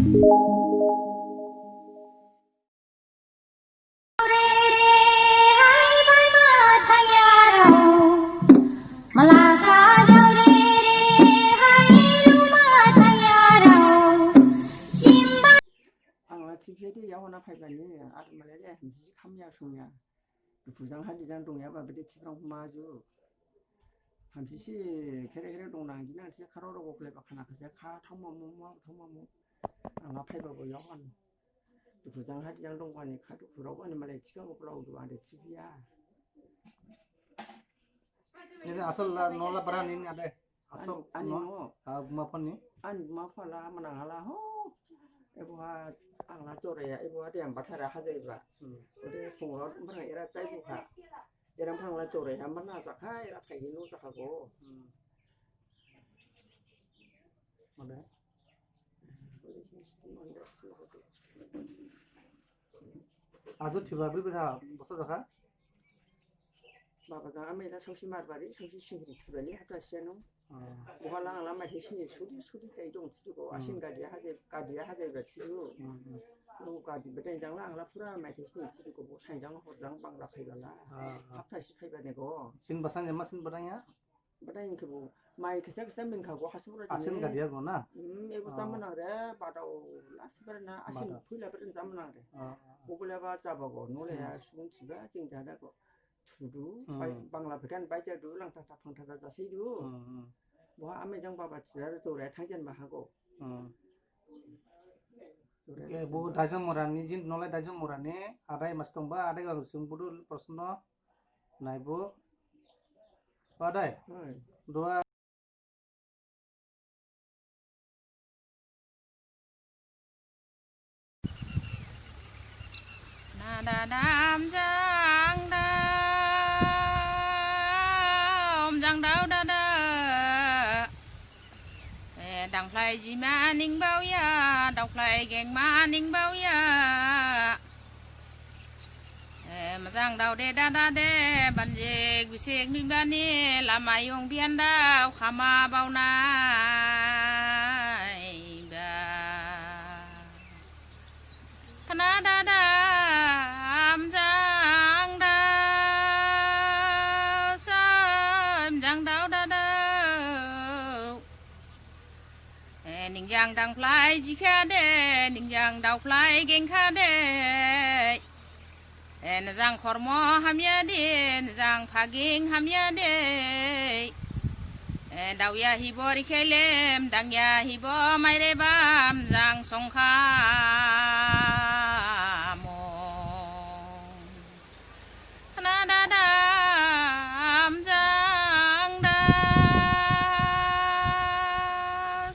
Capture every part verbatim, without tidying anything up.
Ang la thiphe de yaohon ha phaibani, ar malai de hamsi khamya sungya. Dukhu jang hadi jang dongyaba bede thiphrang ma ju. Hamsi si khere khere dong nang jina si kharo rogo khlaiba khana khase kha thangma mu ma thangma mu. Ang la phaiba bo yaohon. Dukhu jang hadi jang dongbani kha dukhu raobani malai thikha bo khlao du ang de thiphiya. Ini asal la nola bara nini ade. Asal ani no. Ah, buma phone ni. Ani buma phone la manang hala ho. Ebo ha ang la choraya, ebo ha de ang bathara hajaiba. Hmm. Ode phungrot manang era chaibu kha. Era phang la choraya mana jakha, era phaigin no jakha go. Hmm. Ode. Ajo thiba bil besa bosa jakha. Baba jang amai la saosi Marbari, saosi Singri thibani, hapta seno. Ah. Boha la ang la maithai sini sudi sudi jai dong thidu go. Hmm. Asin gadi hajai, gadi hajai ba thidu. Hmm, hmm. Lo gadi bedai jang la ang la pura maithai sini thidu go. Bo sain jang hor jang bangla phaiba la. Ah, ah. Hapta si phaibani go. Sin basan jama sin badang ya? Badang khe bo mai khisa khisa min kha go hasi pura. Asin gadi ya go na? Hmm, ebo ah. Jama nang re, badao la si bara na, asin badao. Phuila bara jama nang re. Ah, ah, ah. Bo bole ba jaba go, nole ya hmm. Subung thiba, jing jada go. Thudu, hmm. Bai-, bangla phekan baija du, langthasa phangthasa jasi du. Hmm, hmm. Boha amai jang baba thira du re thangjen ba hago. Hmm. Dure oke, bo thangjen. Daijang Mora ni, jin nolai Daijang Mora ni, adai mas dongba, adai ang sung budu prosno, naibo. Adai. Hai. Dua. Na da dam jang dam jang dau da da. Eh, dangphlai jima ning baoya, dangphlai gengma ning baoya. Eh, majang dao de dada de, banjik bisik nibani, lama yung bian dao, khama baonai ba. Khna dada, amjang dao, samjang dao dada. Eh, ningjang dangphlai jikhade, ningjang daophlai gengkhade. Eh, nijang khormo hamyade, nijang phaging hamyade. Eh, daoya hibo rikhelem, dangya hibo mairebam, jang songkhamo. Khna dada, amjang dao,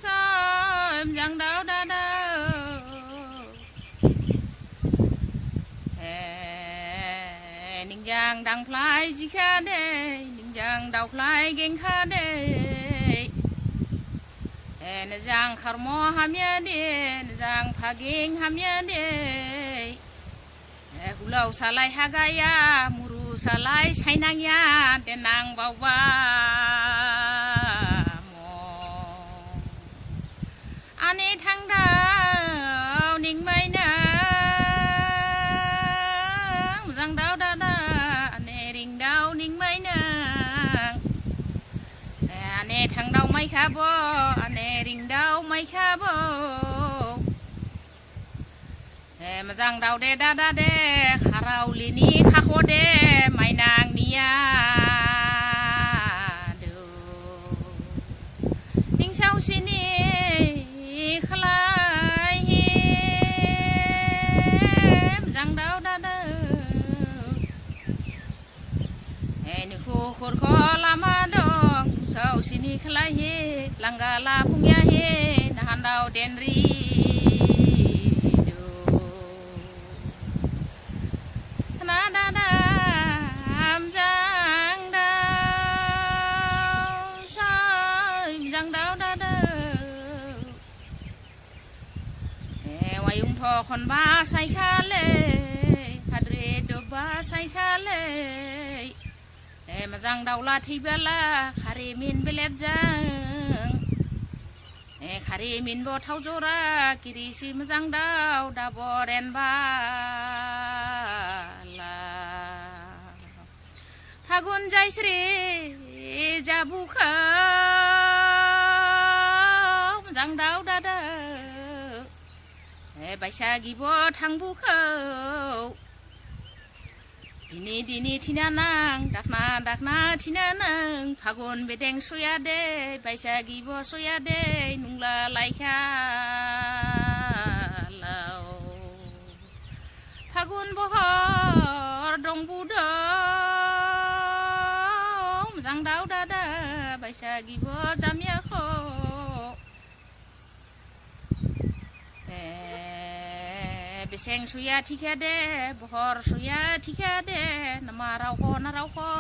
samjang dao dada. Eh, ningjang dangphlai jikhade, ningjang daophlai gengkhade. Eh, nijang khormo hamyade, nijang phaging hamyade. Eh, hulao salai hagaya, muru salai sainangya, denang baobamo. Ane thangdao ning mainang, mujang dao dada, ane ringdao ning mainang. Eh, ane thangdao maikhabo, ane ringdao maikhabo. Eh, mujang dao de dada de, kharaolini khakhode, mainang niya do. Ning saosini khlaihi, mujang dao dada. Eh, nikhu khurkho lama dong, saosini khlaihi, langga la phungyahi, nahandao denri do. Khna dada, amjang dao, samjang dao dada. Eh, wayung thokhon ba saikhale, hadri doba saikhale. Eh, mujang daola thibala, kharimin belebjang. E khari minbo thao jora, kirisi mojang dao dabo renba la. Phagun jaisri jabukha, mojang dao dada. E Baisagi bo thangbukha. Dini dini thina nang, dakna dakna thina nang, Phagun bedeng soya de, Baisagi bo soya de, nungla laikha lao. Phagun bohor dongbu do, mojang dao dada, Baisagi bo jamyakho. E, beseng suya thikhade, bohor suya thikhade, nama raokho, na raokho.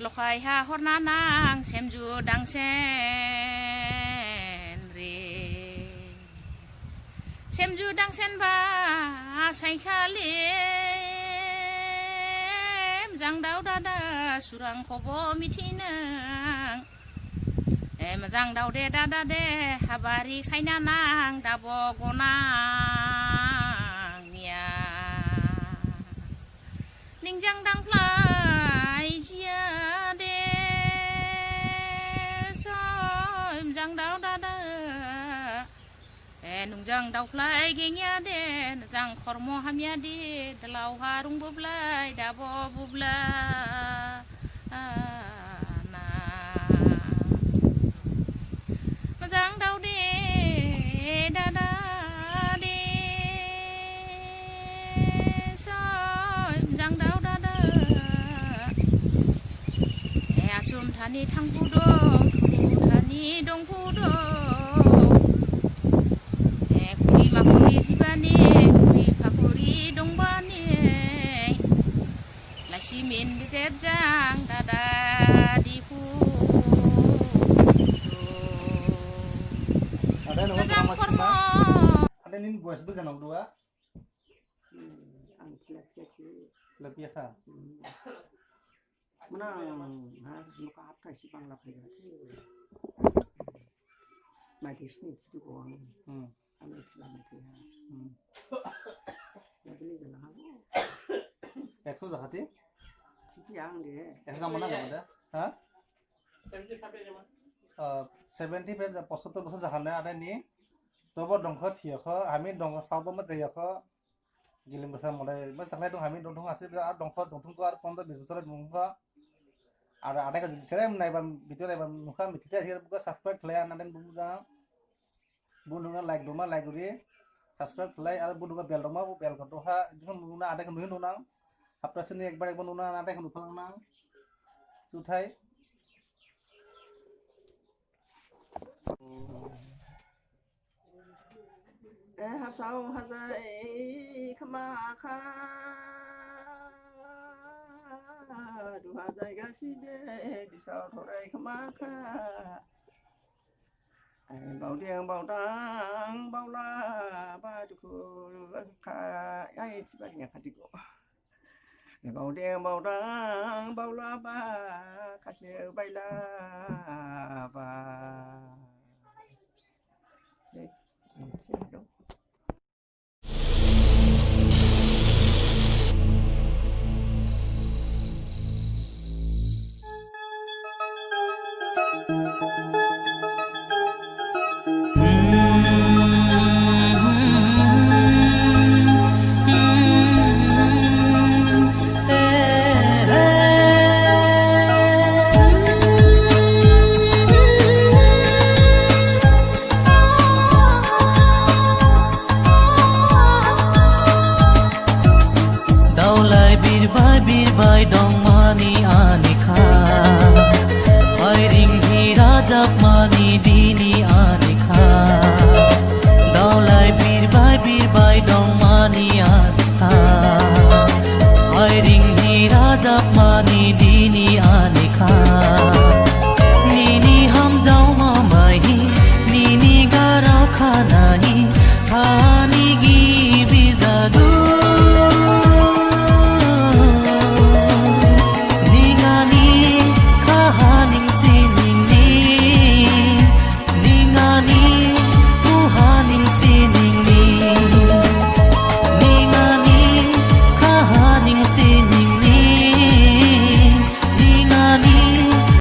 Lokhai ha horna nang, semju dangsen re. Semju dangsen ba, sainkhali, mojang dao dada, surang khobo mithinang. E, mojang dao de dada de, habari khaina nang, dabo gonang ya. Ningjang dangphlai jia de, soi mojang dao dada. E, nungjang daophlai gengya de, nujang khormo hamya de, dalao harung bublai, dabo bubla na. Mojang dao de, dada de, soi mojang dao dada. E, asum thani thangphudo, thangphu thani dongphudo. E, khuri makhuri jibani, khuri phakhuri dongbani. Laisi min bijeb jang dada diphu. Ada nunggu. Mojang khormo. Ada nin voice bo janang dua. Hmm, ang silap ya si. Silap ya ha. Hmm. Mana, ha, muka apa si Bangla kaya? Mai di sini situ ko ang. Hmm. Ang silap ya. Hmm. Ya beli jalan apa? Ekso jakhati? Siki ang de. Ekso mana jakhati? Ha? Seventy five ya, mana? Eh, seventy five, পঁচাত্তর বছর jakhane ada ni. Tobo dongkho thiyakho, ami dongkho saobo ma jayakho. Gilim basa modai, mas taklai dong, hami dong thung asi, ar dongkho dong thung ko, ar pondro bis bosor dong thung ko. Ar ada ka judi sere naiba, video naiba nukha, mithite asi, buka subscribe khlai, naden buka, bu nunga like doma, like guri, subscribe khlai, ar bu nunga bell doma, bu bell ko doha, jikon nuna ada ka nuhin nunang, hapta sini ekbar ekbar nuna, ada ka nuphalang nang, suthai. Eh, hapsao hajai khama kha, du hajai gasi de, bisao thorai khama kha. Eh, baodeng baodang baola ba dukhu kha, ai, thiba nya kha dikho. Baodeng baodang baola ba khasne baila ba. Daulai birbai birbai dongmani ani kha. Hairing hi rajapmani dini ani kha. Daulai birbai birbai dongmani ani kha. Hairing hi rajapmani dini ani kha. Nini hamjaoma mai hi, nini garao khanai hi, hani gi